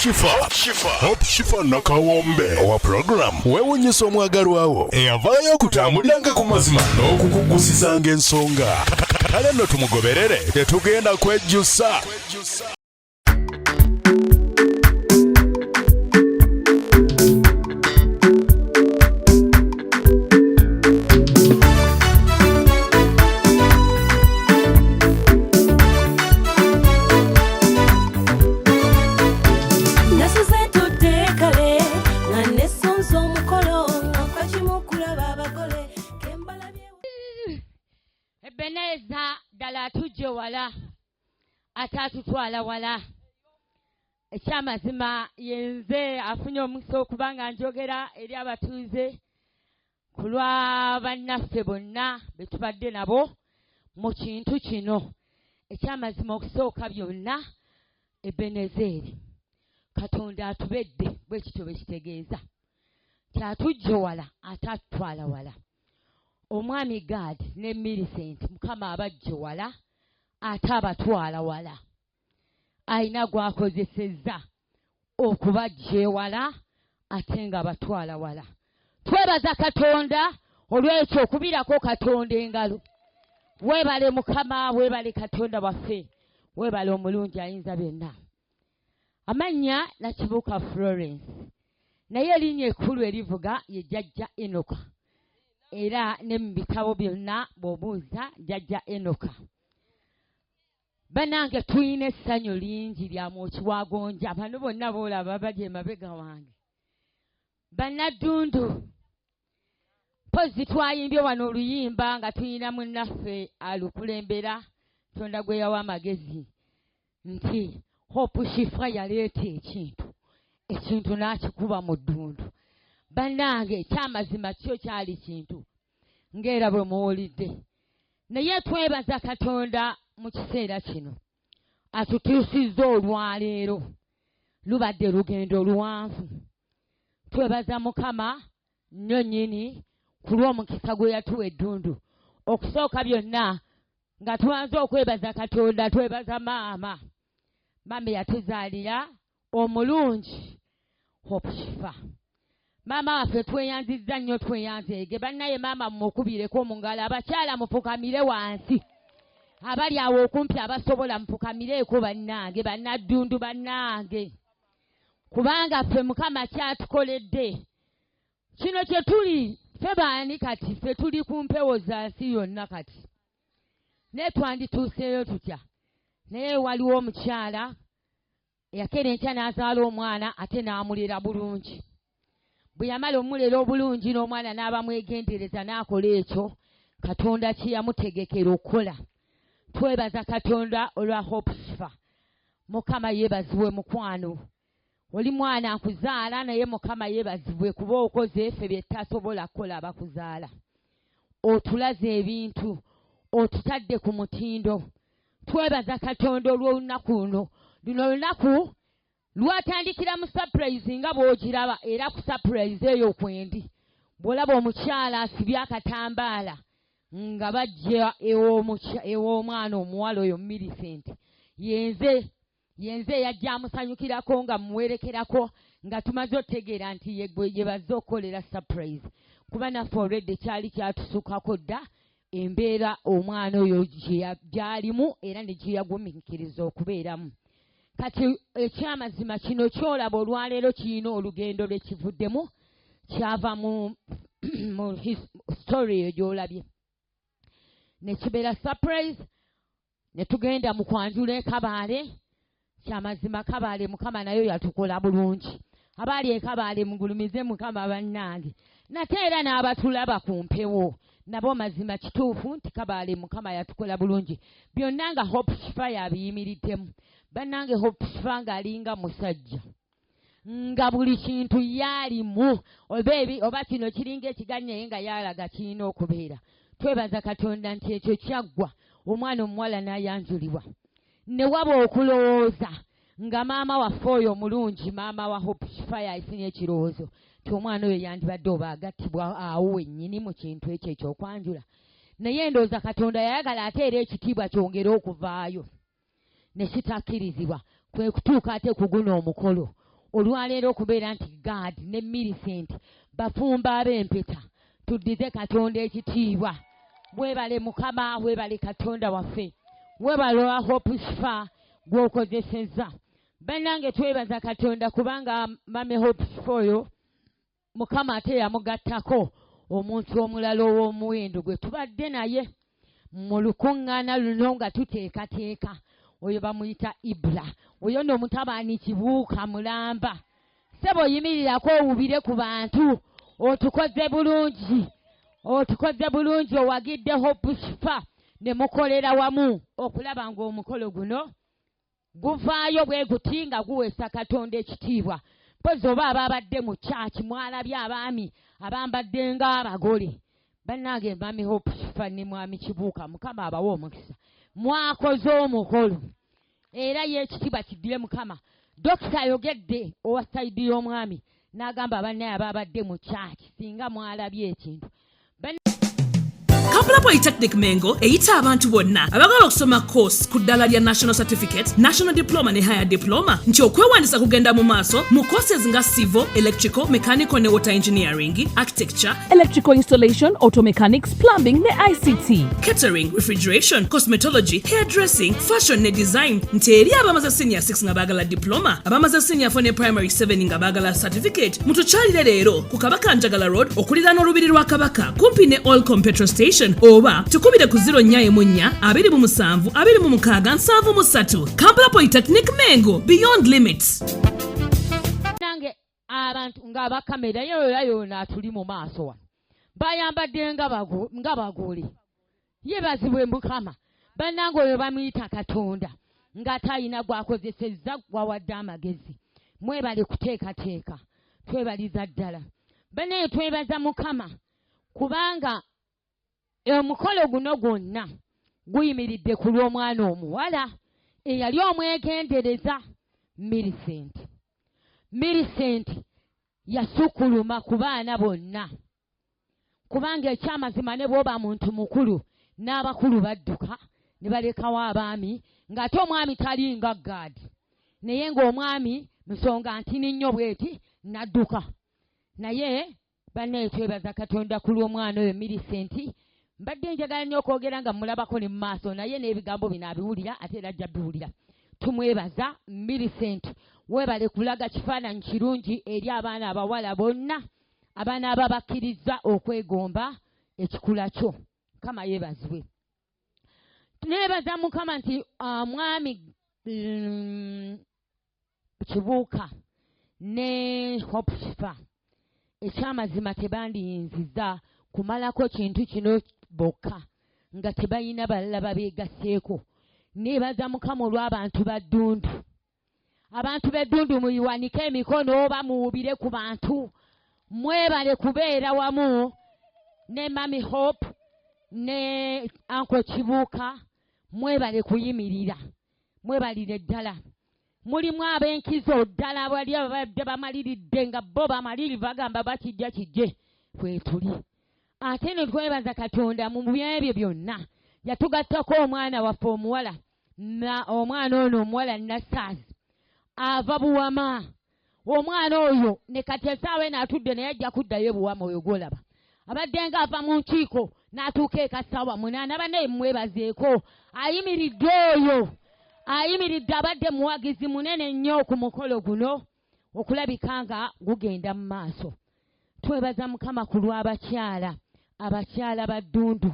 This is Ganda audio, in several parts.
Shifa, Hope Shifa Nakawombe owa program weewunyisa omwagalwawo eyavaayo okutambuliranga ku mazima n'okukugusizanga ensonga. Kale nno tumugoberere, tetugenda kwejjusa. Nasuze ntudde kale nga nesunze omukolo nga nfa kimu kulaba abagole kembalabye. Ebeneza ddala atujje wala ate atutwala wala. Ekyamazima yenze afunye omukisa okuba nga njogera eri abatuuze ku lwa bannaffe bonna be tubadde nabo mu kintu kino. Ekyamazima okusooka byonna, Ebenezeeri Katonda atubedde, bwe kityo bwe kitegeeza kyatujja wala ate atutwala wala. Omwami Gad ne Millicent, Mukama abajje wala ate abatwala wala. Alina gw'akozesezza okubajja ewala ate nga abatwala wala. Twebaza Katonda olw'ekyo, okubirako Katonda engalo. Weebale Mukama, weebale Katonda waffe, weebale omulungi ayinza byonna. Amannya Nakibuuka Florence, naye erinnya ekkulu erivuga ye Jjajja Enoka, era ne mu bitabo byonna bw'obuuza Jjajja Enoka. Bannange, tulina essanyu lingi lya mwoki wa gonja. Bano bonna boolaba bali emabega wange Bannaddundu. Mpozi twayimbye wano oluyimba nga tulina munnaffe alukulembera, Tonda gwe yawa amagezi nti Hope Shifa yaleeta ekintu n'akikuba mu ddundu. Bannange, ekyamazima kyo kyali kintu ng'era bwe muwulidde, naye twebaza Katonda mu kiseera kino atutuusizza olwaleero. Lubadde lugendo luwanvu. Twebaza Mukama nnyo nnyini ku lw'omukisa gwe yatuwa eddundu. Okusooka byonna, nga tubanze okwebaza Katonda, twebaza maama, maama eyatuzaalira omulungi Hope Shifa. Maama waffe, tweyanzizza nnyo, tweyanzeege. Bannaye, maama mumukubireko mu ngalo. Abakyala mufukamire wansi, abali awo okumpi abasobola mufukamireeko. Bannange Bannaddundu, bannange, kubanga ffe Mukama kyatukoledde kino kye tuli. Ffe baani kati? Ffe tuli ku mpewo za nsi yonna kati, naye twandituuseeyo tutya? Naye waliwo omukyala eyakeera enkya n'azaala omwana ate n'amulera bulungi. Bwe yamala omulera obulungi n'omwana n'aba mwegendereza n'akola ekyo Katonda kye yamutegekera okukola. Twebaza Katonda olwa Hope Shifa. Mukama yeebazibwe. Mukwano, oli mwana nkuzaala, naye Mukama yeebazibwe kuba okoze ffe bye tutasobola kukola abakuzaala. Otulaze ebintu, otutadde ku mutindo. Twebaza Katonda olw'olunaku luno. Luno olunaku lwatandikira mu surprise nga bw'ogiraba, era ku surprise eyo kwendi bw'olaba omukyala asibye akatambaala nga bajja ew'omwana omuwala oyo Millicent. Yenze, yenze eyajja amusanyukirako nga muwerekerako, nga tumaze otegeera nti ye gwe ye bazze okukolera surprise, kuba naffe olwedde kyali kyatusukako dda embeera omwana oyo gy'alimu era ne gye yagumiikiriza okubeeramu. Kati ekyamazima kino kyolaba olwaleero kirina olugendo lwe kivuddemu, kyava mu story eyo gy'olabye ne kibeera surprise, ne tugenda mu kwanjula e Kabaale. Kyamazima Kabaale Mukama nayo yatukola bulungi. Abaali e Kabaale mugulumize Mukama, bannange. Nate era n'abatulaba ku mpewo nabo, mazima kituufu nti Kabaale Mukama yatukola bulungi. Byonna nga Hope Shifa yabiyimiriddemu. Bannange, Hope Shifa ng'alinga musajja, nga buli kintu yaalimu, oba ebi oba kino kiringa ekiganya, naye nga yalaga kirina okubeera. Twebaza Katonda nti ekyo kyaggwa, omwana omuwala n'ayanjulibwa, ne waba okulowooza nga maama waffe oyo omulungi, maama wa Hope Shifa, yafunye ekirowoozo nti omwana oyo yandibadde oba agattibwa awo wennyini mu kintu ekyo ekyokwanjula. Naye ndowooza Katonda yayagala ate era ekitiibwa kyongere okuvaayo, ne kitakkirizibwa. Kwe kutuuka ate ku guno omukolo. Olwaleero okubeera nti Gad ne Millicent bafumba ab'empeta, tuddize Katonda ekitiibwa. Weebale Mukama, weebale Katonda waffe, weebale olwa Hope Shifa gw'okozesezza. Bannange twebaza Katonda kubanga Mummy Hope Shifa oyo Mukama ate yamugattako omuntu omulala ow'omuwendo gwe tubadde naye mu lukuŋŋaana luno nga tuteekateeka. Oyo bamuyita Ibra. Oyo nno mutabani Kibuuka mulamba. Ssebo yimirirako owubire ku bantu. Otukoze bulungi. Otukoze bulungi, owagidde Hope Shifa ne mukolera wamu okulaba ng'omukolo guno guvaayo bwe guti nga guweesa Katonda ekitiibwa. Mpozi oba ababadde mu church mwalabye abaami abambadde ng'abagole. Bannange Mami Hope Shifa ne Mwami Kibuuka, Mukama abawe omukisa. Mwakoze omukolo era ye ekitiibwa kiddire Mukama. Dokita ayogedde owa sayidi y'omwami n'agamba bannaye ababadde mu church singa mwalabye ekintu. Kampala Polytechnic Mengo eyita abantu bonna abagala okusoma course ku ddala lya National Certificate, National Diploma ne Higher Diploma nti okwewandiisa kugenda mu maaso mu courses nga civil, electrical, mechanical ne water engineering, architecture, electrical installation, auto mechanics, plumbing ne ICT, catering, refrigeration, cosmetology, hairdressing, fashion ne design. Nti eri abamaze senior 6 nga baagala diploma, abamaze senior 4 ne primary 7 nga baagala certificate, mutukyalire leero ku Kabaka Njagala Road okuliraana olubiri lwa Kabaka kumpi ne Oilcom petrol station, oba tukubire ku 04 27 26 73. Kampala Polytechnic Mengo, beyond limits. Nange abantu ng'abakamera yoyo yona atuli mu maaso wano bayambadde nga bagole. Yeebazibwe Mukama. Bannange oyo bamuyita Katonda nga talina gw'akozesezza gwawadde amagezi. Mwebale kuteekateeka, twebaliza ddala. Bannaye twebaza Mukama kubanga omukolo guno gwonna guyimiridde ku lw'omwana omuwala eyali omwegendereza Millicent. Millicent yasukkuluma ku baana bonna, kubanga ekyamazima ne bw'oba muntu mukulu n'abakulu badduka ne balekawo abaami, ng'ate omwami tali nga Gaadi, naye ng'omwami nsonga ntini nnyo bw'eti n'adduka. Naye bannaye twebaza Katonda ku lw'omwana oyo Millicent. Mbadde njagala nnyo okwogera nga mmulabako ne mu maaso, naye n'ebigambo bino abiwulira ate era ajja biwulira. Tumwebaza Millicent, weebale kulaga kifaananyi kirungi eri abaana abawala bonna abaana aba bakkiriza okwegomba ekikula kyo. Mukama yeebazibwe. Neebaza Mukama nti mwami Kibuuka ne Hope Shifa ekyamazima tebandiyinzizza kumalako kintu kino bokka nga tebalina balala babeegasseeko. Neebaza Mukama olw'abantu ba Ddundu. Abantu b'Eddundu muyiwanike emikono oba muwubire ku bantu. Mwebale kubeera wamu ne Mami Hope ne Uncle Kibuuka, mwebale kuyimirira, mwebalire ddala. Mulimu ab'enkizo ddala bali ababadde bamaliridde nga bo bamalirivu bagamba bakijja kijje kwetuli. Ate ne twebaza Katonda mu byebyo byonna yatugattako omwana waffe omuwala, na omwana ono omuwala Nassaazi ava Buwama. Omwana oyo ne kati essaawa eno atudde naye ajja kuddayo Buwama. Oyo gw'olaba abadde ng'ava mu nkiiko n'atuuka eka ssaawa 8. Bannaye mumwebazeeko, ayimiridde oyo, ayimiridde, abadde muwagizi munene nnyo ku mukolo guno okulabika nga gugenda mu maaso. Twebaza Mukama ku lw'abakyala, abakyala ba Ddundu.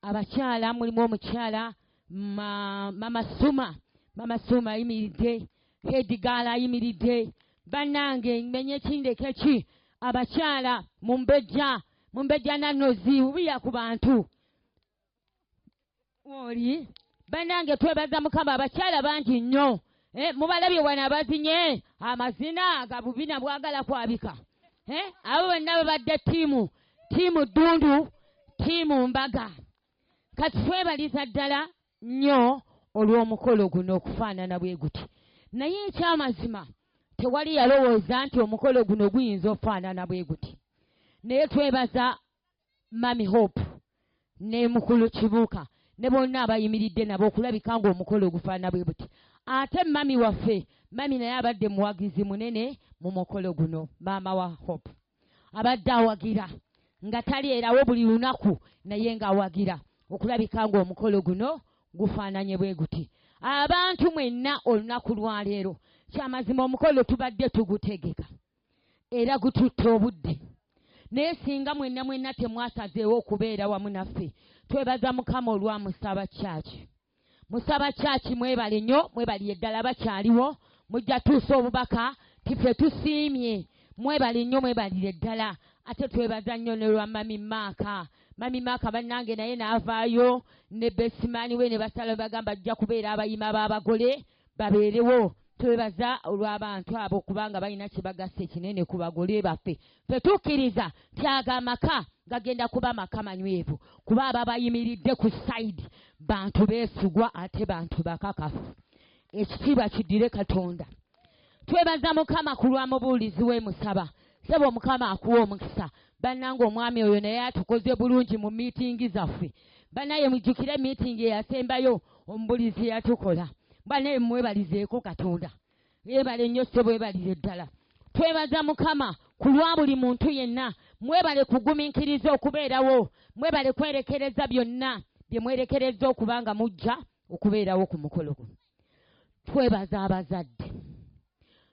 Abakyala mulimu omukyala Mama Suma, Mama Suma ayimiridde, Headigaala ayimiridde. Bannange mmenye kindeke ki, abakyala mumbejja, mumbejja nannozi wubiya ku bantu oli. Bannange twebaza Mukama, abakyala bangi nnyo. Mubalabye wano abazinye amazina ga bubina bwagala kwabika. Abo bonna babadde ttiimu Ddundu, ttiimu Mbaga. Kati twebaliza ddala nnyo olw'omukolo guno okufaanana bwe guti. Naye ekyamazima tewali yalowooza nti omukolo guno guyinza okufaanana bwe guti. Naye twebaza Mami Hope ne Mukulu Kibuuka ne bonna abayimiridde nabo okulabika ng'omukolo ogufaanana bwe buti. Ate mami waffe, mami naye abadde muwagizi munene mu mukolo guno. Maama wa Hope abadde awagira nga talierawo buli lunaku, naye ng'awagira okulabika ng'omukolo guno gufaananye bwe guti. Abantu mwenna, olunaku lwaleero kyamazima omukolo tubadde tugutegeka era gututta obudde, naye singa mwenna mwenna temwasazeewo okubeera wamu naffe. Twebaza Mukama olwa Musaba Kyaki. Musaba Kyaki, mwebale nnyo, mwebaliye ddala. Bakyaliwo, mujja tuusa obubaka tiffe tusiimye. Mwebale nnyo, mwebalire ddala. Ate twebaza nnyo ne lwa Mami Maaka. Mami Maaka bannange naye n'avaayo ne best man we ne basala bagamba ajja kubeera abayima b'abagole babeerewo. Twebaza olw'abantu abo kubanga balina kye bagassa ekinene ku bagole baffe. Ffe tukkiriza nti ago amaka gagenda kuba maka manywevu, kuba aba bayimiridde ku side bantu beesigwa ate bantu bakakafu. Ekitiibwa kiddire Katonda. Twebaza Mukama ku lwa mubuulizi we Musaba. Sebo, Omukama akuwa omukisa. Bannange, omwami oyo naye atukoze bulungi mu miitingi zaffe. Bannaye, mujjukire miitingi eyasembayo omubulizi yatukola. Bannaye, mwebalizeeko Katonda. Yeebale nnyo ssebo, weebalire ddala. Twebaza Mukama ku lwa buli muntu yenna. Mwebale kugumiikiriza okubeerawo, mwebale kwerekereza byonna bye mwerekereza okuba nga mujja okubeerawo ku mukolo guno. Twebaza abazadde,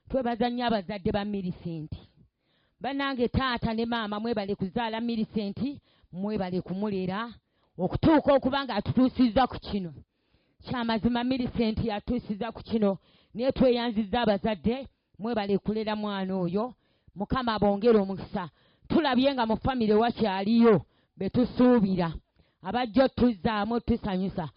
twebaza nnyo abazadde ba Mirisenti. Bannange, taata ne maama, mwebale kuzaala Mirisenti, mwebale kumulera okutuuka okuba nga atutuusizza ku kino. Kyamazima Mirisenti yatuusiza ku kino, naye tweyanzizza abazadde, mwebale kulera mwana oyo. Mukama abongere omukisa. Tulabye nga mu famire wakyaliyo be tusuubira abajja otuzzaamu otusanyusa.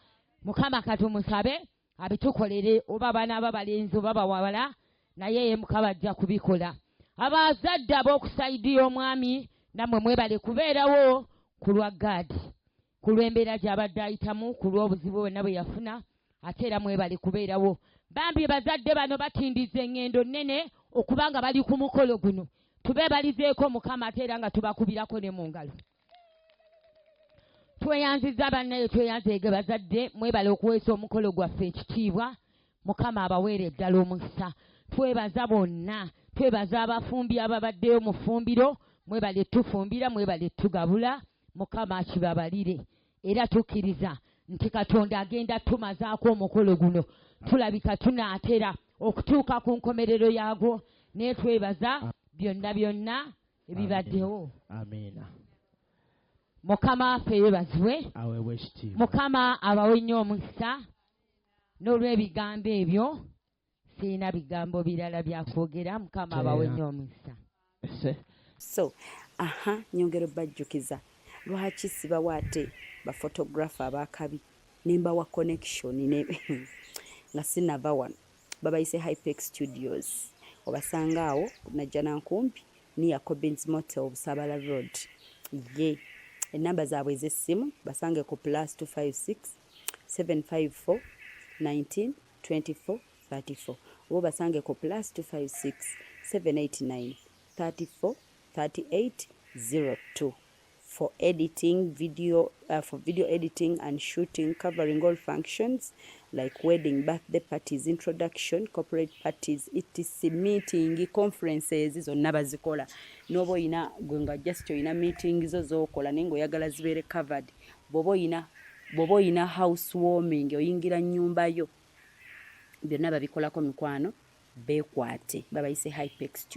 Mukama katumusabe abitukolere, oba banaaba balenzi oba bawala, naye ye Mukama ajja kubikola. Abazadde ab'oku side y'omwami, nammwe mwebale kubeerawo ku lwa Gaadi, ku lw'embeera gy'abadde ayitamu, ku lw'obuzibu bwonna bwe yafuna. Ate era mwebale kubeerawo. Bambi bazadde bano batindiza eŋŋendo nnene okuba nga bali ku mukolo guno. Tubeebalizeeko Mukama ate era nga tubakubirako ne mu ngalo. Tweyanziza bannaye, tweyanzeege bazadde, mwebale okuweesa omukolo gwaffe ekitiibwa. Mukama abaweere ddala omukisa. Twebaza bonna, twebaza abafumbi ababaddeyo mu ffumbiro. Mwebale tufumbira, mwebale tugabula. Mukama akibabalire. Era tukkiriza nti Katonda agenda tumazaako omukolo guno. Tulabika tunaatera okutuuka ku nkomerero yaagwo, naye twebaza byonna byonna ebibaddewo. Amiina. Mukama waffe yeebazibwe. Aweebwa ekitiibwa. Mukama abawe nnyo omukisa. N'olw'ebigambo ebyo, sirina bigambo birala byakwogera. Mukama abawe nnyo omukisa. Se. So aha, nyongera obbajjukiza lwaki sibawa ate baphotographer abakabi nembawa connection ne nga sinava wano. Babayise Hypex Studios, obasanga awo Najjanankumbi near Cobins Motel, Busabala Road. Ye enamba zaabwe ez'essimu basange ku +256 754 19 24 34, oba basange ku +256 789 34 38 02 for editing video, for video editing and shooting, covering all functions like wedding, birthday parties, introduction, corporate parties, etc, meeting, conferences, zonna bazikola. N'oba oyina gwe nga just oyina meeting zo z'okola naye ng'oyagala zibeere covered, bw'oba oyina house warming, oyingira nnyumba yo, byonna babikolako. Mikwano, beekwate, babayise Hypex.